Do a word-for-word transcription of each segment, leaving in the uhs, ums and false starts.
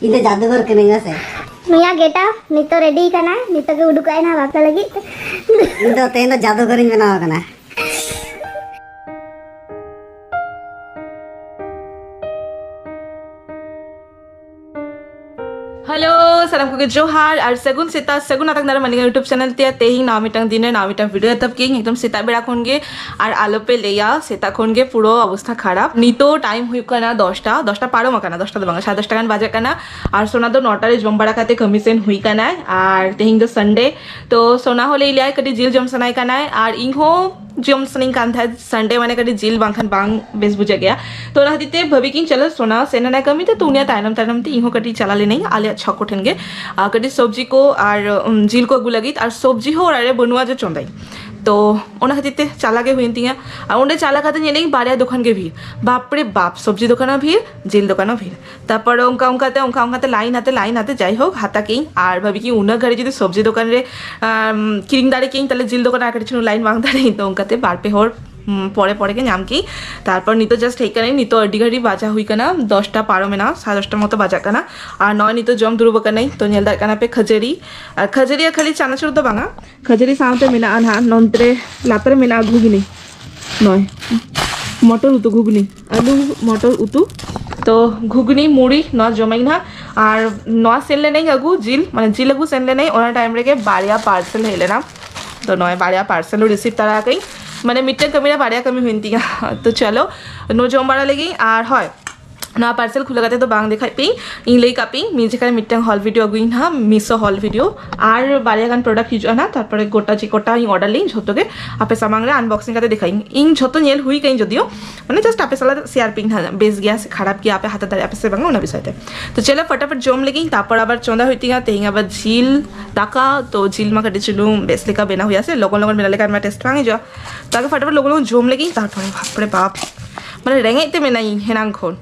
ᱤᱧ ᱫᱚ ᱡᱟᱫᱩᱜᱚᱨ ᱠᱟᱹᱱᱟᱹᱧ, ᱦᱮᱸ ᱥᱮ? ᱱᱩᱭᱟᱜ ᱜᱮᱴᱟᱯ ᱱᱤᱛᱚᱜ ᱨᱮᱰᱤ ᱠᱟᱱᱟ, ᱱᱤᱛᱚᱜ ᱜᱮ ᱩᱰᱩᱠᱚᱜᱼᱟᱭ ᱱᱟᱦᱟᱜ ᱵᱟᱯᱞᱟ ᱞᱟᱹᱜᱤᱫ᱾ ᱤᱧ ᱫᱚ ᱛᱮᱦᱮᱧ ᱫᱚ ᱡᱟᱫᱩᱜᱚᱨᱤᱧ ᱵᱮᱱᱟᱣ ᱟᱠᱟᱱᱟ᱾ ᱦᱮᱞᱳ, ᱥᱟᱱᱟᱢ ᱠᱚᱜᱮ ᱡᱚᱦᱟᱨ ᱟᱨ ᱥᱟᱹᱜᱩᱱ ᱥᱮᱛᱟᱜ, ᱥᱟᱹᱜᱩᱱ ᱟᱛᱟᱝ ᱫᱟᱨᱟᱢ ᱟᱹᱞᱤᱧᱟᱜ YouTube ᱪᱮᱱᱮᱞ ᱛᱮ᱾ ᱛᱮᱦᱮᱧ ᱱᱟᱣᱟ ᱢᱤᱫᱴᱟᱝ ᱫᱤᱱ ᱨᱮ ᱱᱟᱣᱟ ᱢᱤᱫᱴᱟᱝ ᱵᱷᱤᱰᱤᱭᱳ ᱮᱛᱚᱦᱚᱵ ᱠᱮᱜᱼᱟᱹᱧ, ᱮᱠᱫᱚᱢ ᱥᱮᱛᱟᱜ ᱵᱮᱲᱟ ᱠᱷᱚᱱ ᱜᱮ᱾ ᱟᱨ ᱟᱞᱚᱯᱮ ᱞᱟᱹᱭᱟ, ᱥᱮᱛᱟᱜ ᱠᱷᱚᱱ ᱜᱮ ᱯᱩᱨᱟᱹ ᱚᱵᱚᱥᱛᱷᱟ ᱠᱷᱟᱨᱟᱯ᱾ ᱱᱤᱛᱚᱜ ᱴᱟᱭᱤᱢ ᱦᱩᱭᱩᱜ ᱠᱟᱱᱟ ᱫᱚᱥᱴᱟ, ᱫᱚᱥᱴᱟ ᱯᱟᱨᱚᱢ ᱟᱠᱟᱱᱟ, ᱫᱚᱥᱴᱟ ᱫᱚ ᱵᱟᱝᱟ, ᱥᱟᱲᱮ ᱫᱚᱥᱴᱟ ᱜᱟᱱ ᱵᱟᱡᱟᱜ ᱠᱟᱱᱟ᱾ ᱟᱨ ᱥᱳᱱᱟ ᱫᱚ ᱱᱚᱴᱟ ᱨᱮ ᱡᱚᱢ ᱵᱟᱲᱟ ᱠᱟᱛᱮ ᱠᱟᱹᱢᱤ ᱥᱮᱱ ᱦᱩᱭ ᱠᱟᱱᱟᱭ᱾ ᱟᱨ ᱛᱮᱦᱮᱧ ᱫᱚ ᱥᱟᱱᱰᱮ, ᱛᱚ ᱥᱳᱱᱟ ᱦᱚᱸ ᱞᱟᱹᱭ ᱞᱮᱭᱟᱭ ᱠᱟᱹᱴᱤᱡ ᱡᱤᱞ ᱡᱚᱢ ᱥᱟᱱᱟᱭ ᱠᱟᱱᱟᱭ, ᱟᱨ ᱤᱧ ᱦᱚᱸ ᱡᱚᱢ ᱥᱟᱱᱟᱧ ᱠᱟᱱ ᱛᱟᱦᱮᱸᱫ᱾ ᱥᱟᱱᱰᱮ ᱢᱟᱱᱮ ᱠᱟᱹᱴᱤᱡ ᱡᱤᱞ ᱵᱟᱝᱠᱷᱟᱱ ᱵᱟᱝ ᱵᱮᱥ ᱵᱩᱡᱷᱟᱹᱜ ᱜᱮᱭᱟ᱾ ᱛᱚ ᱚᱱᱟ ᱠᱷᱟᱹᱛᱤᱨ ᱛᱮ ᱵᱷᱟᱹᱵᱤ ᱠᱤᱧ ᱪᱚᱞᱚ ᱥᱳᱱᱟ ᱥᱮᱱ ᱮᱱᱟᱭ ᱠᱟᱹᱢᱤ ᱛᱮ, ᱛᱚ ᱩᱱᱤᱭᱟᱜ ᱛᱟᱭᱱᱚᱢ ᱛᱟᱭᱱᱚᱢ ᱛᱮ ᱤᱧ ᱦᱚᱸ ᱠᱟᱹᱴᱤᱡ ᱪᱟᱞᱟᱣ ᱞᱮᱱᱟᱹᱧ ᱟᱞᱮᱭᱟᱜ ᱪᱷᱚᱠ ᱠᱚᱴᱷᱮᱱ ᱜᱮ, ᱟᱨ ᱠᱟᱹᱴᱤᱡ ᱥᱚᱵᱽᱡᱤ ᱠᱚ ᱟᱨ ᱩᱢ, ᱡᱤᱞ ᱠᱚ ᱟᱹᱜᱩ ᱞᱟᱹᱜᱤᱫ᱾ ᱟᱨ ᱥᱚᱵᱽᱡᱤ ᱦᱚᱸ ᱚᱲᱟᱜ ᱨᱮ ᱵᱟᱹᱱᱩᱜᱼᱟ ᱡᱮ ᱪᱚᱸᱫᱟᱭ, ᱛᱚ ᱚᱱᱟ ᱠᱷᱟᱹᱛᱤᱨ ᱛᱮ ᱪᱟᱞᱟᱣ ᱜᱮ ᱦᱩᱭᱮᱱ ᱛᱤᱧᱟ᱾ ᱟᱨ ᱚᱸᱰᱮ ᱪᱟᱞᱟᱣ ᱠᱟᱛᱮ ᱧᱮᱞᱮᱧ ᱵᱟᱨᱭᱟ ᱫᱚᱠᱟᱱ ᱜᱮ ᱵᱷᱤᱲ, ᱵᱟᱯᱨᱮ ᱵᱟᱯ, ᱥᱚᱵᱽᱡᱤ ᱫᱚᱠᱟᱱ ᱦᱚᱸ ᱵᱷᱤᱲ, ᱡᱤᱞ ᱫᱚᱠᱟᱱ ᱦᱚᱸ ᱵᱷᱤᱲ᱾ ᱛᱟᱨᱯᱚᱨᱮ ᱚᱱᱠᱟ ᱚᱱᱠᱟᱛᱮ, ᱚᱱᱠᱟ ᱚᱱᱠᱟᱛᱮ ᱞᱟᱭᱤᱱ ᱟᱛᱮ, ᱞᱟᱭᱤᱱ ᱟᱛᱮ, ᱡᱟᱭᱦᱳᱠ ᱦᱟᱛᱟ ᱠᱮᱜᱼᱟᱹᱧ᱾ ᱟᱨ ᱵᱷᱟᱹᱵᱤ ᱠᱤᱧ ᱩᱱᱟᱹᱜ ᱜᱷᱟᱹᱲᱤᱡ ᱡᱩᱫᱤ ᱥᱚᱵᱽᱡᱤ ᱫᱚᱠᱟᱱ ᱨᱮ ᱟᱢ, ᱠᱤᱨᱤᱧ ᱫᱟᱲᱮ ᱠᱮᱜᱼᱟᱹᱧ, ᱛᱟᱦᱞᱮ ᱡᱤᱞ ᱫᱚᱠᱟᱱ ᱨᱮ ᱟᱨ ᱠᱟᱹᱴᱤᱡ ᱪᱩᱞᱩᱝ ᱞᱟᱭᱤᱱ ᱵᱟᱝ ᱫᱟᱲᱮᱭᱟᱜᱼᱟᱹᱧ᱾ ᱛᱚ ᱚᱱᱠᱟᱛᱮ ᱵᱟᱨ ᱯᱮ ᱦᱚᱲ ᱩᱢ, ᱯᱚᱨᱮ ᱯᱚᱨᱮ ᱜᱮ ᱧᱟᱢ ᱠᱮᱜᱼᱟᱹᱧ᱾ ᱛᱟᱨᱯᱚᱨ ᱱᱤᱛᱚᱜ ᱡᱟᱥᱴ ᱦᱮᱡ ᱠᱟᱹᱱᱟᱹᱧ, ᱱᱤᱛᱚᱜ ᱟᱹᱰᱤ ᱜᱷᱟᱹᱲᱤᱡ ᱵᱟᱡᱟ ᱦᱩᱭ ᱠᱟᱱᱟ, ᱫᱚᱥᱴᱟ ᱯᱟᱨᱚᱢ ᱮᱱᱟ, ᱥᱟᱲᱮ ᱫᱚᱥᱴᱟ ᱢᱚᱛᱚ ᱵᱟᱡᱟᱜ ᱠᱟᱱᱟ᱾ ᱟᱨ ᱱᱚᱜᱼᱚᱭ ᱱᱤᱛᱚᱜ ᱡᱚᱢ ᱫᱩᱲᱩᱵ ᱟᱠᱟᱱᱟᱹᱧ᱾ ᱛᱚ ᱧᱮᱞ ᱫᱟᱲᱮᱭᱟᱜ ᱠᱟᱱᱟ ᱯᱮ ᱠᱷᱟᱹᱡᱟᱹᱲᱤ, ᱟᱨ ᱠᱷᱟᱹᱡᱟᱹᱲᱤ ᱟᱨ ᱠᱷᱟᱹᱞᱤ ᱪᱟᱱᱟᱪᱩᱨ ᱫᱚ ᱵᱟᱝᱟ, ᱠᱷᱟᱹᱡᱟᱹᱲᱤ ᱥᱟᱶᱛᱮ ᱢᱮᱱᱟᱜᱼᱟ ᱱᱟᱦᱟᱜ ᱱᱚᱱᱛᱮ ᱨᱮ, ᱞᱟᱛᱟᱨ ᱨᱮ ᱢᱮᱱᱟᱜᱼᱟ ᱜᱷᱩᱜᱽᱱᱤ, ᱱᱚᱜᱼᱚᱭ ᱢᱚᱴᱚᱨ ᱩᱛᱩ, ᱜᱷᱩᱜᱽᱱᱤ, ᱟᱹᱞᱩ ᱢᱚᱴᱚᱨ ᱩᱛᱩ᱾ ᱛᱚ ᱜᱷᱩᱜᱽᱱᱤ ᱢᱩᱲᱤ ᱱᱚᱣᱟ ᱡᱚᱢᱟᱹᱧ ᱱᱟᱦᱟᱜ᱾ ᱟᱨ ᱱᱚᱣᱟ ᱥᱮᱱ ᱞᱮᱱᱟᱹᱧ ᱟᱹᱜᱩ ᱡᱤᱞ, ᱢᱟᱱᱮ ᱡᱤᱞ ᱟᱹᱜᱩ ᱥᱮᱱ ᱞᱮᱱᱟᱹᱧ, ᱚᱱᱟ ᱴᱟᱭᱤᱢ ᱨᱮᱜᱮ ᱵᱟᱨᱭᱟ ᱯᱟᱨᱥᱮᱞ ᱦᱮᱡ ᱞᱮᱱᱟ᱾ ᱛᱚ ᱱᱚᱜᱼᱚᱭ ᱵᱟᱨᱭᱟ ᱯᱟᱨᱥᱮᱞ ᱨᱤᱥᱤᱵᱷ ᱛᱟᱨᱟ ᱟᱠᱟᱫᱟᱹᱧ, ᱢᱟᱱᱮ ᱢᱤᱫᱴᱟᱝ ᱠᱟᱹᱢᱤ ᱨᱮ ᱵᱟᱨᱭᱟ ᱠᱟᱹᱢᱤ ᱦᱩᱭᱮᱱ ᱛᱤᱧᱟ᱾ ᱛᱚ ᱪᱚᱞᱚ ᱱᱚᱣᱟ ᱡᱚᱢ ᱵᱟᱲᱟ ᱞᱮᱜᱤᱧ᱾ ᱟᱨ ᱦᱳᱭ, ᱱᱚᱣᱟ ᱯᱟᱨᱥᱮᱞ ᱠᱷᱩᱞᱟᱹ ᱠᱟᱛᱮ ᱫᱚ ᱵᱟᱝ ᱫᱮᱠᱷᱟᱭ ᱯᱮ, ᱤᱧ ᱞᱟᱹᱭ ᱠᱟᱜ ᱯᱮ, ᱢᱤᱫ ᱡᱚᱠᱷᱟᱡ ᱢᱤᱫᱴᱟᱝ ᱦᱚᱞ ᱵᱷᱤᱰᱤᱭᱳ ᱟᱹᱜᱩᱭᱤᱧ ᱦᱟᱸᱜ, ᱢᱤᱥᱳ ᱦᱚᱞ ᱵᱷᱤᱰᱤᱭᱳ᱾ ᱟᱨ ᱵᱟᱨᱭᱟ ᱜᱟᱱ ᱯᱨᱚᱰᱟᱠᱴ ᱦᱤᱡᱩᱜᱼᱟ ᱱᱟᱜ, ᱛᱟᱨᱯᱚᱨᱮ ᱜᱚᱴᱟ ᱪᱮᱫ ᱠᱚᱴᱟ ᱤᱧ ᱚᱰᱟᱨ ᱞᱤᱧ ᱡᱷᱚᱛᱚ ᱜᱮ ᱟᱯᱮ ᱥᱟᱢᱟᱝ ᱨᱮ ᱟᱱᱵᱚᱠᱥᱤᱝ ᱠᱟᱛᱮ ᱫᱮᱠᱷᱟᱭᱤᱧ᱾ ᱤᱧ ᱡᱷᱚᱛᱚ ᱧᱮᱞ ᱦᱩᱭ ᱠᱟᱹᱧ ᱡᱚᱫᱤᱭᱳ, ᱢᱟᱱᱮ ᱡᱟᱥᱴ ᱟᱯᱮ ᱥᱟᱞᱟᱜ ᱥᱮᱭᱟᱨ ᱯᱮ ᱦᱟᱸᱜ, ᱵᱮᱥ ᱜᱮᱭᱟ ᱥᱮ ᱠᱷᱟᱨᱟᱯ ᱜᱮᱭᱟ, ᱟᱯᱮ ᱦᱟᱛᱟᱣ ᱫᱟᱲᱮᱭᱟᱜᱼᱟ ᱯᱮ ᱥᱮ ᱵᱟᱝᱟ ᱚᱱᱟ ᱵᱤᱥᱚᱭ ᱛᱮ᱾ ᱛᱚ ᱪᱚᱞᱚ ᱯᱷᱚᱴᱟᱯᱷᱚᱴ ᱡᱚᱢ ᱞᱮᱜᱤᱧ, ᱛᱟᱨᱯᱚᱨ ᱟᱵᱟᱨ ᱪᱚᱸᱫᱟ ᱦᱩᱭᱩᱜ ᱛᱤᱧᱟ ᱛᱮᱦᱮᱧ ᱟᱵᱟᱨ ᱡᱤᱞ ᱫᱟᱠᱟ᱾ ᱛᱚ ᱡᱤᱞ ᱢᱟ ᱠᱟᱹᱴᱤᱡ ᱪᱩᱞᱩᱝ ᱵᱮᱥ ᱞᱮᱠᱟ ᱵᱮᱱᱟᱣ ᱦᱩᱭᱩᱜᱼᱟ ᱥᱮ, ᱞᱚᱜᱚᱱ ᱞᱚᱜᱚᱱ ᱵᱮᱱᱟᱣ ᱞᱮᱠᱷᱟᱱ ᱢᱟ ᱴᱮᱥᱴ ᱵᱟᱝ ᱦᱤᱡᱩᱜᱼᱟ᱾ ᱛᱟᱨᱯᱚᱨ ᱯᱷᱚᱴᱟᱯᱷᱚᱴ ᱞᱚᱜᱚᱱ ᱞᱚᱜᱚᱱ ᱡᱚᱢ ᱞᱮᱜᱤᱧ, ᱛᱟᱨᱯᱚᱨᱮ ᱵᱟᱯᱨᱮ ᱵᱟᱯ, ᱢᱟᱱᱮ ᱨᱮᱸᱜᱮᱡ ᱛᱮ ᱢᱮᱱᱟᱧ ᱦᱮᱱᱟᱝ ᱠᱷᱚᱱ᱾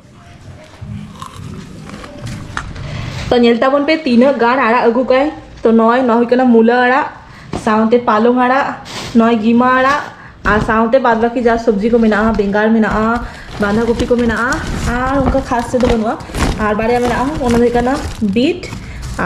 ᱛᱚ ᱧᱮᱞ ᱛᱟᱵᱚᱱ ᱯᱮ ᱛᱤᱱᱟᱹᱜ ᱜᱟᱱ ᱟᱲᱟᱜ ᱟᱹᱜᱩ ᱠᱟᱭ᱾ ᱛᱚ ᱱᱚᱜᱼᱚᱭ ᱱᱚᱣᱟ ᱦᱩᱭᱩᱜ ᱠᱟᱱᱟ ᱢᱩᱞᱟᱹ ᱟᱲᱟᱜ, ᱥᱟᱶᱛᱮ ᱯᱟᱞᱚᱝ ᱟᱲᱟᱜ, ᱱᱚᱜᱼᱚᱭ ᱜᱤᱢᱟ ᱟᱲᱟᱜ, ᱟᱨ ᱥᱟᱶᱛᱮ ᱵᱟᱫ ᱵᱟᱹᱠᱤ ᱡᱟ ᱥᱚᱵᱽᱡᱤ ᱠᱚ ᱢᱮᱱᱟᱜᱼᱟ, ᱵᱮᱸᱜᱟᱲ ᱢᱮᱱᱟᱜᱼᱟ, ᱵᱟᱸᱫᱷᱟ ᱠᱚᱯᱤ ᱠᱚ ᱢᱮᱱᱟᱜᱼᱟ, ᱟᱨ ᱚᱱᱠᱟ ᱠᱷᱟᱥ ᱛᱮᱫᱚ ᱵᱟᱹᱱᱩᱜᱼᱟ᱾ ᱟᱨ ᱵᱟᱨᱭᱟ ᱢᱮᱱᱟᱜᱼᱟ, ᱚᱱᱟ ᱫᱚ ᱦᱩᱭᱩᱜ ᱠᱟᱱᱟ ᱵᱤᱴ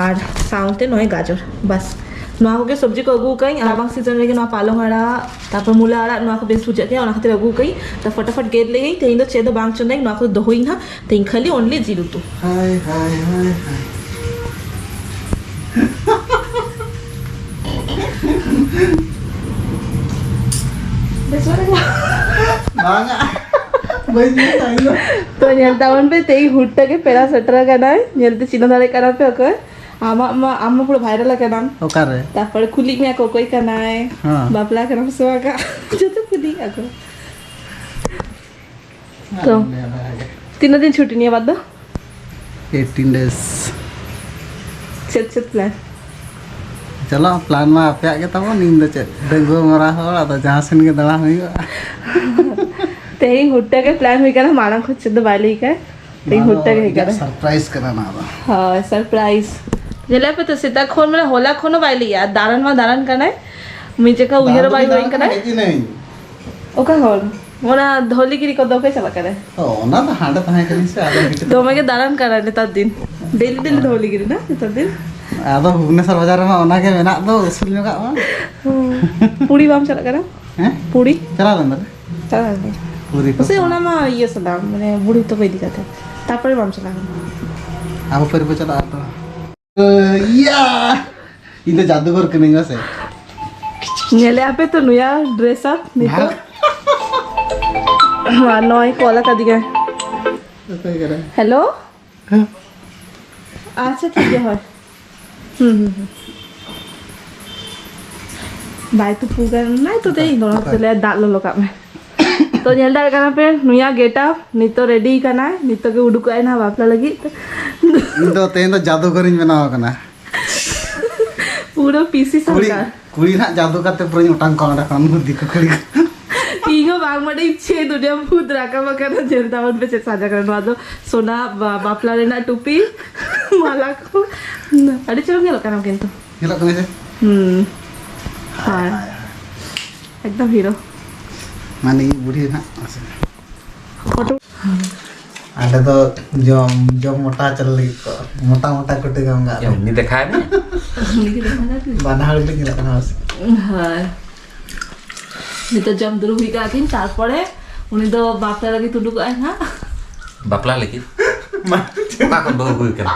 ᱟᱨ ᱥᱟᱶᱛᱮ ᱱᱚᱜᱼᱚᱭ ᱜᱟᱡᱚᱨ, ᱵᱟᱥ᱾ ᱱᱚᱣᱟ ᱠᱚᱜᱮ ᱥᱚᱵᱽᱡᱤ ᱠᱚ ᱟᱹᱜᱩ ᱟᱠᱟᱫᱟᱹᱧ᱾ ᱨᱟᱵᱟᱝ ᱥᱤᱡᱚᱱ ᱨᱮᱜᱮ ᱱᱚᱣᱟ ᱯᱟᱞᱚᱝ ᱟᱲᱟᱜ, ᱛᱟᱨᱯᱚᱨ ᱢᱩᱞᱟᱹ ᱟᱲᱟᱜ, ᱱᱚᱣᱟ ᱠᱚ ᱵᱮᱥ ᱵᱩᱡᱷᱟᱹᱜ ᱜᱮᱭᱟ, ᱚᱱᱟ ᱠᱷᱟᱹᱛᱤᱨ ᱟᱹᱜᱩ ᱟᱠᱟᱫᱟᱹᱧ᱾ ᱛᱚ ᱯᱷᱚᱴᱟᱯᱷᱚᱴ ᱜᱮᱫ ᱞᱮᱜᱮᱧ, ᱛᱮᱦᱮᱧ ᱫᱚ ᱪᱮᱫ ᱫᱚ ᱵᱟᱝ ᱪᱚᱸᱫᱟᱭᱟᱹᱧ, ᱱᱚᱣᱟ ᱠᱚᱫᱚ ᱫᱚᱦᱚᱭᱟᱹᱧ ᱦᱟᱸᱜ, ᱛᱮᱦᱮᱧ ᱠᱷᱟᱹᱞᱤ only ᱡᱤᱞ ᱩᱛᱩ᱾ ᱦᱟᱭ, ᱦᱟᱭ, ᱦᱟᱭ, ᱦᱟᱭ᱾ ᱵᱮᱥ ᱵᱟᱲᱟ ᱜᱮ? ᱵᱟᱝᱟ, ᱵᱟᱹᱧ ᱧᱮᱞ ᱫᱟ ᱤᱧ ᱫᱚ᱾ ᱛᱚ ᱧᱮᱞ ᱛᱟᱵᱚᱱ ᱯᱮ, ᱛᱮᱦᱮᱧ ᱦᱩᱴ ᱛᱮᱜᱮ ᱯᱮᱲᱟ ᱥᱮᱴᱮᱨ ᱟᱠᱟᱱᱟᱭ᱾ ᱧᱮᱞ ᱛᱮ ᱪᱤᱱᱦᱟᱹ ᱫᱟᱲᱮᱭᱟᱜ ᱠᱟᱱᱟ ᱯᱮ ᱚᱠᱚᱭ? ᱟᱢᱟᱜ ᱢᱟ, ᱟᱢ ᱢᱟ ᱯᱩᱨᱟᱹ viral ᱟᱠᱟᱱᱟᱢ᱾ ᱚᱠᱟᱨᱮ? ᱛᱟᱨᱯᱚᱨᱮ ᱠᱩᱞᱤ ᱢᱮᱭᱟ ᱠᱚ ᱚᱠᱚᱭ ᱠᱟᱱᱟᱭ, ᱦᱮᱸ᱾ ᱵᱟᱯᱞᱟ ᱠᱟᱱᱟᱢ ᱥᱮ ᱵᱟᱝᱟ? ᱡᱚᱛᱚ ᱠᱩᱞᱤᱭᱮᱫᱼᱟ ᱠᱚ᱾ ᱛᱚ, ᱟᱞᱚᱢ ᱞᱟᱹᱭᱟ ᱵᱟᱲᱟ ᱜᱮ᱾ ᱛᱤᱱᱟᱹᱜ ᱫᱤᱱ ᱪᱷᱩᱴᱤ ᱱᱤᱭᱟᱹ ᱵᱟᱨ ᱫᱚ? Eighteen days᱾ ᱪᱮᱫ ᱪᱮᱫ plan? ᱪᱚᱞᱚ, plan ᱢᱟ ᱟᱯᱮᱭᱟᱜ ᱜᱮ ᱛᱟᱵᱚᱱ, ᱤᱧ ᱫᱚ ᱪᱮᱫ, ᱰᱟᱺᱜᱩᱣᱟᱹ ᱢᱟᱨᱟ ᱦᱚᱲ, ᱟᱫᱚ ᱡᱟᱦᱟᱸ ᱥᱮᱱ ᱜᱮ ᱫᱟᱬᱟ ᱦᱩᱭᱩᱜᱼᱟ᱾ ᱛᱮᱦᱮᱧ ᱦᱩᱴ ᱜᱮ plan ᱦᱩᱭ ᱠᱟᱱᱟ, ᱢᱟᱲᱟᱝ ᱠᱷᱚᱱ ᱪᱮᱫ ᱫᱚ ᱵᱟᱭ ᱞᱟᱹᱭ ᱠᱟᱭ᱾ ᱛᱮᱦᱮᱧ ᱱᱚᱣᱟ ᱦᱩᱴ ᱫᱚ ᱜᱮ ᱦᱮᱡ ᱤᱧᱟᱹᱜ ᱠᱟᱱᱟ᱾ Surprise ᱠᱟᱱᱟ ᱱᱚᱣᱟ ᱫᱚ᱾ ᱦᱳᱭ, surprise᱾ ᱧᱮᱞᱮᱫ ᱯᱮ ᱛᱚ, ᱥᱮᱛᱟᱜ ᱠᱷᱚᱱ, ᱢᱟᱱᱮ, ᱦᱚᱞᱟ ᱠᱷᱚᱱ ᱦᱚᱸ ᱵᱟᱭ ᱞᱟᱹᱭᱮᱜᱼᱟ᱾ ᱫᱟᱬᱟᱱ ᱢᱟ ᱫᱟᱬᱟᱱ ᱠᱟᱱᱟᱭ, ᱢᱤᱫ ᱡᱟᱭᱜᱟ ᱩᱭᱦᱟᱹᱨ ᱫᱟᱬᱟᱱ ᱦᱚᱸ ᱫᱚ ᱵᱟᱭ ᱵᱟᱹᱧ ᱦᱩᱭ ᱫᱟᱬᱟᱱ ᱠᱟᱱᱟ᱾ ᱠᱟᱱᱟ, ᱦᱮᱡ ᱮᱱᱟᱹᱧ᱾ ᱚᱠᱟ ᱠᱷᱚᱱ? ᱚᱱᱟ ᱫᱷᱚᱣᱞᱤᱜᱤᱨᱤ ᱠᱚᱫᱚ ᱚᱠᱚᱭ ᱪᱟᱞᱟᱜ ᱠᱟᱱᱟᱭ? ᱚ, ᱚᱱᱟ ᱫᱚ ᱦᱟᱸᱰᱮ ᱛᱟᱦᱮᱸ ᱠᱟᱹᱱᱟᱹᱧ ᱥᱮ, ᱟᱫᱚ ᱦᱤᱡᱩᱜ ᱫᱚᱢᱮ ᱜᱮ ᱫᱟᱬᱟᱱ ᱠᱟᱱᱟᱭ ᱱᱮᱛᱟᱨ ᱫᱤᱱ, daily daily ᱫᱷᱚᱣᱞᱤᱜᱤᱨᱤ ᱱᱟ ᱱᱮᱛᱟᱨ ᱫᱤᱱ᱾ ᱟᱫᱚ ᱵᱷᱩᱵᱽᱱᱮᱥᱚᱨ ᱵᱟᱡᱟᱨ ᱨᱮᱢᱟ ᱚᱱᱟ ᱜᱮ ᱢᱮᱱᱟᱜ ᱫᱚ, ᱩᱥᱩᱞ ᱧᱚᱜᱟᱜ ᱢᱟ᱾ ᱦᱩᱸ᱾ ᱯᱩᱨᱤ ᱵᱟᱢ ᱪᱟᱞᱟᱜ ᱠᱟᱱᱟ? ᱦᱮᱸ? ᱯᱩᱨᱤ? ᱪᱟᱞᱟᱣ ᱞᱮᱱ ᱫᱚᱞᱮ᱾ ᱪᱟᱞᱟᱣ ᱞᱮᱱ ᱜᱮ᱾ ᱯᱩᱨᱤ ᱠᱚ᱾ ᱥᱮ ᱚᱱᱟ ᱢᱟ ᱤᱭᱟᱹ ᱥᱟᱞᱟᱜ, ᱢᱟᱱᱮ ᱵᱩᱲᱦᱤ ᱛᱟᱠᱚ ᱤᱫᱤ ᱠᱟᱛᱮ᱾ ᱛᱟᱨᱯᱚᱨᱮ ᱵᱟᱢ ᱪᱟᱞᱟᱣ ᱠᱟᱱᱟ? ᱟᱵᱚ ᱯᱟᱹᱨᱤ ᱵᱚ ᱪᱟᱞᱟᱜᱼᱟ ᱛᱚ᱾ ᱤᱭᱟ! ᱤᱧ ᱫᱚ ᱡᱟᱫᱩᱜᱚᱨ ᱠᱟᱹᱱᱟᱹᱧ, ᱢᱟᱥᱮ᱾ ᱧᱮᱞᱮ ᱟᱯᱮ ᱛᱚ ᱱᱩᱭᱟ dress up ᱱᱤᱛᱚᱜ᱾ ᱵᱷᱟᱜ᱾ ᱢᱟ, ᱱᱚᱭ call ᱟᱠᱟᱫᱤᱧᱟᱭ᱾ ᱚᱠᱚᱭ ᱠᱟᱱᱟᱭ? Hello? ᱦᱮᱸ᱾ ᱟᱪᱪᱷᱟ, ᱴᱷᱤᱠ ᱜᱮᱭᱟ, ᱦᱳᱭ᱾ ᱦᱩᱸ, ᱦᱩᱸ, ᱦᱩᱸ᱾ ᱵᱟᱭ ᱛᱩᱯᱩ ᱠᱟᱱᱟᱭ ᱛᱚ, ᱫᱮᱭ, ᱱᱚᱣᱟ ᱛᱮᱞᱮ ᱫᱟᱜ ᱞᱚᱞᱚ ᱠᱟᱜ ᱢᱮ᱾ ᱛᱚ, ᱧᱮᱞ ᱫᱟᱲᱮᱭᱟᱜ ᱠᱟᱱᱟ ᱯᱮ, ᱱᱩᱭᱟ get up, ᱱᱤᱛᱚᱜ ready ᱠᱟᱱᱟᱭ, ᱱᱤᱛᱚᱜ ᱜᱮ ᱩᱰᱩᱠᱚᱜᱼᱟᱭ ᱱᱟᱦᱟᱜ ᱵᱟᱯᱞᱟ ᱞᱟᱹᱜᱤᱫ᱾ ᱤᱧ ᱫᱚ ᱛᱮᱦᱮᱧ ᱫᱚ ᱡᱟᱫᱩᱜᱚᱨᱤᱧ ᱵᱮᱱᱟᱣ ᱟᱠᱟᱱᱟ᱾ ᱯᱩᱨᱟᱹ ᱯᱤᱥᱤ ᱠᱩᱲᱤ, ᱥᱚᱨᱠᱟᱨ᱾ ᱠᱩᱲᱤ ᱱᱟᱦᱟᱜ ᱡᱟᱫᱩ ᱠᱟᱛᱮ ᱯᱩᱨᱟᱹᱧ ᱚᱴᱟᱝ ᱠᱚᱣᱟ ᱚᱸᱰᱮ ᱠᱷᱚᱱ, ᱫᱤᱠᱩ ᱠᱩᱲᱤ ᱠᱚ᱾ ᱤᱧ ᱦᱚᱸ ᱵᱟᱝ ᱵᱟᱰᱟᱭ ᱤᱪᱪᱷᱟᱹ ᱫᱩᱱᱤᱭᱟᱹ ᱵᱷᱩᱛ ᱨᱟᱠᱟᱵ ᱟᱠᱟᱱᱟ, ᱧᱮᱞ ᱛᱟᱵᱚᱱ ᱯᱮ ᱪᱮᱫ ᱥᱟᱡᱟ ᱠᱟᱱᱟ᱾ ᱱᱚᱣᱟ ᱫᱚ ᱥᱳᱱᱟ ᱵᱟ-, ᱵᱟᱯᱞᱟ ᱨᱮᱱᱟᱜ ᱴᱩᱯᱤ, ᱢᱟᱞᱟ ᱠᱚ᱾ ᱟᱹᱰᱤ ᱪᱚᱨᱚᱠ ᱧᱮᱞᱚᱜ ᱠᱟᱱᱟ ᱠᱤᱱᱛᱩ᱾ ᱧᱮᱞᱚᱜ ᱠᱟᱱᱟ ᱥᱮ? ᱦᱩᱸ᱾ ᱦᱳᱭ᱾ ᱮᱠᱫᱚᱢ hero᱾ ᱢᱟᱱᱮ ᱵᱩᱰᱷᱤ ᱱᱟᱦᱟᱜ, ᱢᱟᱥᱮ᱾ ᱟᱞᱮ ᱫᱚ ᱡᱚᱢ, ᱡᱚᱢ ᱢᱚᱴᱟ ᱦᱚᱪᱚ ᱞᱟᱹᱜᱤᱫ ᱠᱚ ᱢᱚᱴᱟ ᱢᱚᱴᱟ ᱠᱩᱴᱤ ᱜᱚᱝᱜᱟ᱾ ᱩᱱᱤ ᱫᱮᱠᱷᱟᱭ ᱢᱮ᱾ ᱵᱟᱱᱟ ᱦᱚᱲ ᱜᱮᱞᱤᱧ ᱧᱮᱞᱚᱜ ᱠᱟᱱᱟ ᱵᱟᱥ᱾ ᱦᱳᱭ᱾ ᱱᱤᱛᱚᱜ ᱡᱚᱢ ᱫᱩᱲᱩᱵ ᱦᱩᱭ ᱠᱟᱱᱟ ᱠᱤᱱ, ᱛᱟᱨᱯᱚᱨᱮ ᱩᱱᱤ ᱫᱚ ᱵᱟᱯᱞᱟ ᱞᱟᱹᱜᱤᱫ ᱩᱰᱩᱠᱚᱜᱼᱟᱭ ᱦᱟᱸᱜ᱾ ᱵᱟᱯᱞᱟ ᱞᱟᱹᱜᱤᱫ? ᱚᱠᱟ ᱠᱷᱚᱱ ᱵᱟᱹᱦᱩ ᱟᱹᱜᱩᱭ ᱠᱟᱱᱟ?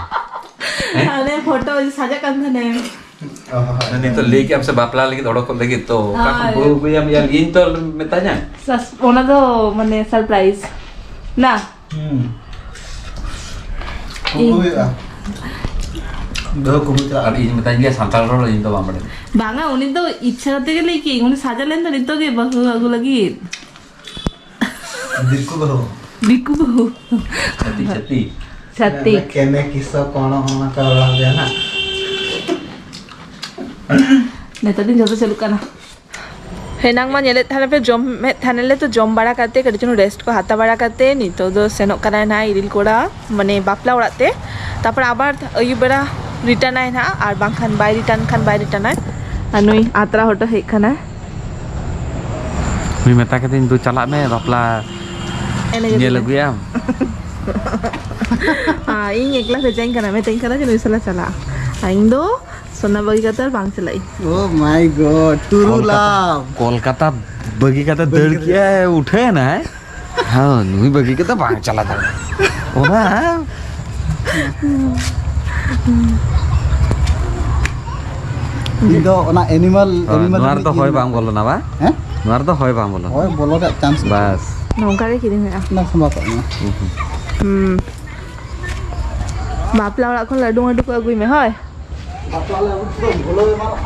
ᱦᱮᱸ? ᱟᱞᱮ ᱯᱷᱳᱴᱳ ᱥᱟᱡᱟᱜ ᱠᱟᱱ ᱛᱟᱦᱮᱱᱮ᱾ ᱚ, ᱦᱳᱭ᱾ ᱱᱤᱛᱚᱜ ᱞᱟᱹᱭ ᱠᱮᱜ ᱟᱢ ᱥᱮ ᱵᱟᱯᱞᱟ ᱞᱟᱹᱜᱤᱫ ᱚᱰᱚᱠᱚᱜ ᱞᱟᱹᱜᱤᱫ, ᱛᱚ ᱚᱠᱟ ᱠᱷᱚᱱ ᱦᱳᱭ᱾ ᱵᱟᱹᱦᱩ ᱟᱹᱜᱩᱭᱟᱢ ᱭᱟ, ᱤᱧ ᱛᱚ ᱢᱮᱛᱟᱧᱟ᱾ ᱥᱟᱥ-, ᱚᱱᱟ ᱫᱚ ᱢᱟᱱᱮ surprise ᱱᱟ᱾ ᱦᱩᱸ᱾ ᱠᱩᱢᱵᱽᱲᱩ ᱤᱧ ᱦᱩᱭᱩᱜᱼᱟ᱾ ᱵᱟᱹᱦᱩ ᱠᱩᱢᱵᱽᱲᱩ ᱪᱟᱞᱟᱜ ᱟᱨ ᱤᱧ ᱢᱮᱛᱟᱧ ᱜᱮᱭᱟ ᱥᱟᱱᱛᱟᱲ ᱨᱚᱲ, ᱤᱧ ᱫᱚ ᱵᱟᱝ ᱵᱟᱲᱟᱭ᱾ ᱵᱟᱝᱟ, ᱩᱱᱤ ᱫᱚ ᱤᱪᱪᱷᱟ ᱠᱟᱛᱮ ᱜᱮ ᱞᱟᱹᱭ ᱠᱮᱜ ᱟᱹᱧ, ᱩᱱᱤ ᱥᱟᱡᱟ ᱞᱮᱱ ᱫᱚ ᱱᱤᱛᱚᱜ ᱜᱮ ᱵᱟᱹᱦᱩ ᱟᱹᱜᱩ ᱞᱟᱹᱜᱤᱫ᱾ ᱫᱤᱠᱩ ᱵᱟᱹᱦᱩ᱾ ᱫᱤᱠᱩ ᱵᱟᱹᱦᱩ᱾ ᱪᱷᱟᱹᱛᱤ, ᱪᱷᱟᱹᱛᱤ᱾ ᱠᱮᱱᱮ ᱠᱤᱥᱚ ᱠᱚᱬᱚ ᱚᱱᱟ ᱠᱚ ᱨᱚᱲ ᱜᱮᱭᱟ ᱱᱟᱜ᱾ ᱱᱮᱛᱟᱨ ᱫᱤᱱ ᱡᱚᱛᱚ ᱪᱟᱹᱞᱩᱜ ᱠᱟᱱᱟ᱾ ᱮᱱᱟᱝ ᱢᱟ ᱧᱮᱞᱮᱫ ᱛᱟᱦᱮᱱᱟᱯᱮ, ᱡᱚᱢᱮᱫ ᱛᱟᱦᱮᱱᱟᱞᱮ, ᱛᱚ ᱡᱚᱢ ᱵᱟᱲᱟ ᱠᱟᱛᱮ ᱠᱟᱹᱴᱤᱡ ᱪᱩᱞᱩᱝ rest ᱠᱚ ᱦᱟᱛᱟᱣ ᱵᱟᱲᱟ ᱠᱟᱛᱮ ᱱᱤᱛᱚᱜ ᱫᱚ ᱥᱮᱱᱚᱜ ᱠᱟᱱᱟᱭ ᱱᱟᱦᱟᱜ ᱤᱨᱤᱞ ᱠᱚᱲᱟ, ᱢᱟᱱᱮ ᱵᱟᱯᱞᱟ ᱚᱲᱟᱜ ᱛᱮ᱾ ᱛᱟᱨᱯᱚᱨ ᱟᱵᱟᱨ ᱟᱹᱭᱩᱵ ᱵᱮᱲᱟ return ᱟᱭ ᱱᱟᱦᱟᱜ, ᱟᱨ ᱵᱟᱝᱠᱷᱟᱱ ᱵᱟᱭ return ᱠᱷᱟᱱ ᱵᱟᱭ return ᱟᱭ᱾ ᱟᱨ ᱱᱩᱭ ᱟᱛᱨᱟ ᱦᱚᱴᱚ ᱦᱮᱡ ᱠᱟᱱᱟᱭ᱾ ᱱᱩᱭ ᱢᱮᱛᱟ ᱠᱟᱹᱫᱟᱹᱧ, "ᱫᱩ ᱪᱟᱞᱟᱜ ᱢᱮ, ᱵᱟᱯᱞᱟ ᱮᱱᱮᱡ ᱧᱮᱞ ᱟᱹᱜᱩᱭᱟ᱾ ᱟᱹᱜᱩᱭᱟᱢ᱾" ᱟᱨ ᱤᱧ ᱮᱠᱞᱟ ᱵᱷᱮᱡᱟᱧ ᱠᱟᱱᱟ, ᱢᱮᱛᱟᱧ ᱠᱟᱱᱟ ᱡᱮ ᱱᱩᱭ ᱥᱟᱞᱟᱜ ᱪᱟᱞᱟᱜᱼᱟ᱾ ᱟᱨ ᱤᱧ ᱫᱚ ᱥᱳᱱᱟ ᱵᱟᱹᱜᱤ ᱠᱟᱛᱮ ᱟᱨ ᱵᱟᱝ ᱪᱟᱞᱟᱜ ᱤᱧ᱾ Oh my God, ᱴᱩᱨᱩ ᱠᱳᱞᱠᱟᱛᱟ, ᱞᱟᱵᱷ᱾ ᱠᱳᱞᱠᱟᱛᱟ ᱫᱟᱹᱲ ᱵᱟᱹᱜᱤ ᱠᱟᱛᱮ ᱠᱮᱜᱼᱟᱭ, ᱩᱴᱷᱟᱹᱣ ᱮᱱᱟᱭ᱾ ᱦᱮᱸ, ᱱᱩᱭ ᱵᱟᱹᱜᱤ ᱠᱟᱛᱮ ᱵᱟᱝ ᱪᱟᱞᱟᱣ ᱫᱟᱲᱮᱭᱟᱜᱼᱟ᱾ ᱚᱱᱟ ᱤᱧ ᱫᱚ ᱚᱱᱟ animal, ᱦᱳᱭ, animal ᱱᱚᱣᱟ ᱨᱤᱱᱤᱡ ᱨᱮᱫᱚ ᱦᱚᱭ ᱤᱧ ᱵᱟᱝ ᱵᱚᱞᱚᱱᱟ, ᱵᱟᱝ? ᱦᱮᱸ? ᱱᱚᱣᱟ ᱨᱫᱚ ᱦᱚᱭ ᱵᱟᱝ ᱵᱚᱞᱚᱱᱟ᱾ ᱦᱚᱭ ᱵᱚᱞᱚ ᱨᱮᱭᱟᱜ chance ᱵᱟᱹᱱᱩᱜᱼᱟ᱾ ᱵᱟᱥ᱾ ᱱᱚᱝᱠᱟ ᱜᱮ ᱠᱤᱨᱤᱧ ᱦᱩᱭᱩᱜᱼᱟ᱾ ᱚᱱᱟ ᱥᱟᱢᱵᱟᱣ ᱠᱟᱜ ᱢᱮ᱾ ᱦᱩᱸ᱾ ᱦᱩᱸ᱾ ᱵᱟᱯᱞᱟ ᱚᱲᱟᱜ ᱠᱷᱚᱱ ᱞᱟᱹᱰᱩ ᱢᱟᱹᱰᱩ ᱠᱚ ᱟᱹᱜᱩᱭ ᱢᱮ, ᱦᱳᱭ? ᱵᱟᱯᱞᱟ ᱞᱮ ᱟᱹᱜᱩ ᱠᱮᱫᱟ, ᱵᱷᱩᱞᱟᱹᱣ ᱮᱢᱟᱱᱚᱜ᱾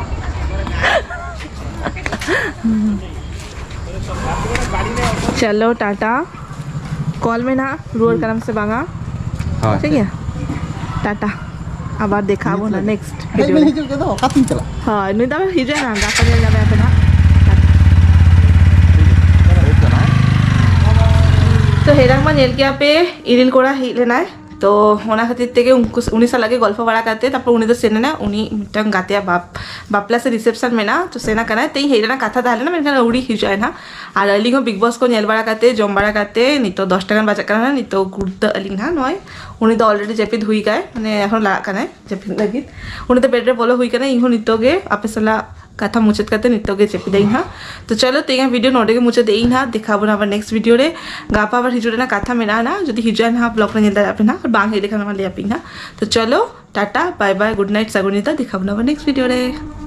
ᱪᱚᱞᱚ, ᱴᱟᱴᱟ᱾ call ᱢᱮ ᱱᱟᱦᱟᱜ, ᱨᱩᱣᱟᱹᱲ ᱠᱟᱱᱟᱢ ᱥᱮ ᱵᱟᱝᱟ? ᱦᱳᱭ᱾ ᱴᱷᱤᱠ ᱜᱮᱭᱟ? ᱴᱟᱴᱟ᱾ ᱟᱵᱟᱨ ᱫᱮᱠᱷᱟ ᱟᱵᱚᱱᱟ next ᱦᱮᱡ video ᱢᱮ, ᱨᱮ᱾ ᱦᱤᱡᱩᱜ ᱜᱮᱫᱚ, ᱚᱠᱟᱛᱮᱢ ᱪᱟᱞᱟᱜᱼᱟ? ᱦᱳᱭ, ᱱᱩᱭ ᱫᱚ ᱟᱵᱟᱨ ᱦᱤᱡᱩᱜᱼᱟ ᱱᱟᱦᱟᱜ, ᱜᱟᱯᱟ ᱧᱮᱞ ᱧᱟᱢᱮᱭᱟ ᱯᱮ ᱱᱟᱦᱟᱜ᱾ ᱛᱚ, ᱦᱮᱨᱟᱝ ᱢᱟ ᱧᱮᱞ ᱠᱮᱜᱼᱟ ᱯᱮ, ᱤᱨᱤᱞ ᱠᱚᱲᱟ ᱦᱮᱡ ᱞᱮᱱᱟᱭ᱾ ᱛᱚ ᱚᱱᱟ ᱠᱷᱟᱹᱛᱤᱨ ᱛᱮᱜᱮ ᱩᱱᱠᱩ, ᱩᱱᱤ ᱥᱟᱞᱟᱜ ᱜᱮ ᱜᱚᱞᱯᱷᱚ ᱵᱟᱲᱟ ᱠᱟᱛᱮ, ᱛᱟᱨᱯᱚᱨ ᱩᱱᱤ ᱫᱚ ᱥᱮᱱ ᱮᱱᱟ, ᱩᱱᱤ ᱢᱤᱫᱴᱟᱝ ᱜᱟᱛᱮᱭᱟᱜ ᱵᱟᱯ-, ᱵᱟᱯᱞᱟ ᱥᱮ reception ᱢᱮᱱᱟᱜᱼᱟ, ᱛᱚ ᱥᱮᱱ ᱟᱠᱟᱱᱟᱭ᱾ ᱛᱮᱦᱮᱧ ᱦᱮᱡ ᱨᱮᱱᱟᱜ ᱠᱟᱛᱷᱟ ᱛᱟᱦᱮᱸ ᱞᱮᱱᱟ, ᱢᱮᱱᱠᱷᱟᱱ ᱟᱹᱣᱲᱤ ᱦᱤᱡᱩᱜ ᱟᱭ ᱱᱟᱦᱟᱜ᱾ ᱟᱨ ᱟᱹᱞᱤᱧ ᱦᱚᱸ Bigg Boss ᱠᱚ ᱧᱮᱞ ᱵᱟᱲᱟ ᱠᱟᱛᱮ, ᱡᱚᱢ ᱵᱟᱲᱟ ᱠᱟᱛᱮ, ᱱᱤᱛᱚᱜ ᱫᱚᱥ ᱴᱟ ᱜᱟᱱ ᱵᱟᱡᱟᱜ ᱠᱟᱱᱟ, ᱱᱤᱛᱚᱜ ᱜᱩᱲᱫᱟᱹᱜ ᱟᱹᱞᱤᱧ ᱱᱟᱦᱟᱜ᱾ ᱱᱚᱜᱼᱚᱭ ᱩᱱᱤ ᱫᱚ already ᱡᱟᱹᱯᱤᱫ ᱦᱩᱭ ᱠᱟᱭ, ᱢᱟᱱᱮ ᱮᱠᱷᱚᱱ ᱞᱟᱲᱟᱜ ᱠᱟᱱᱟᱭ ᱡᱟᱹᱯᱤᱫ ᱞᱟᱹᱜᱤᱫ᱾ ᱩᱱᱤ ᱫᱚ bed ᱨᱮ ᱵᱚᱞᱚ ᱦᱩᱭ ᱠᱟᱱᱟ᱾ ᱤᱧ ᱦᱚᱸ ᱱᱤᱛᱚᱜ ᱜᱮ ᱟᱯᱮ ᱥᱟᱞᱟᱜ ᱠᱟᱛᱷᱟ ᱢᱩᱪᱟᱹᱫ ᱠᱟᱛᱮ ᱱᱤᱛᱚᱜ ᱜᱮ ᱡᱟᱹᱯᱤᱫᱟᱹᱧ ᱦᱟᱸᱜ᱾ ᱛᱚ ᱪᱚᱞᱚ, ᱛᱮᱦᱮᱧᱟᱜ video ᱱᱚᱰᱮ ᱜᱮ ᱢᱩᱪᱟᱹᱫ ᱮᱫ ᱟᱹᱧ ᱦᱟᱸᱜ᱾ ᱫᱮᱠᱷᱟᱣ ᱵᱚᱱᱟ ᱟᱵᱟᱨ next video ᱨᱮ᱾ ᱜᱟᱯᱟ ᱟᱵᱟᱨ ᱦᱤᱡᱩᱜ ᱨᱮᱱᱟᱜ ᱠᱟᱛᱷᱟ ᱢᱮᱱᱟᱜᱼᱟ ᱱᱟᱦᱟᱜ, ᱡᱩᱫᱤ ᱦᱤᱡᱩᱜᱼᱟ ᱱᱟᱦᱟᱜ vlog ᱨᱮ ᱧᱮᱞ ᱫᱟᱲᱮᱭᱟᱜ ᱯᱮ ᱱᱟᱦᱟᱜ, ᱟᱨ ᱵᱟᱝ ᱦᱮᱡ ᱞᱮᱠᱷᱟᱱ ᱢᱟ ᱞᱟᱹᱭ ᱟᱯᱮ ᱱᱟᱦᱟᱜ᱾ ᱛᱚ ᱪᱚᱞᱚ, Tata, bye bye, good night, ᱥᱟᱹᱜᱩᱱ ᱧᱤᱫᱟᱹ, ᱫᱮᱠᱷᱟᱣ ᱵᱚᱱᱟ ᱟᱵᱟᱨ next video ᱨᱮ᱾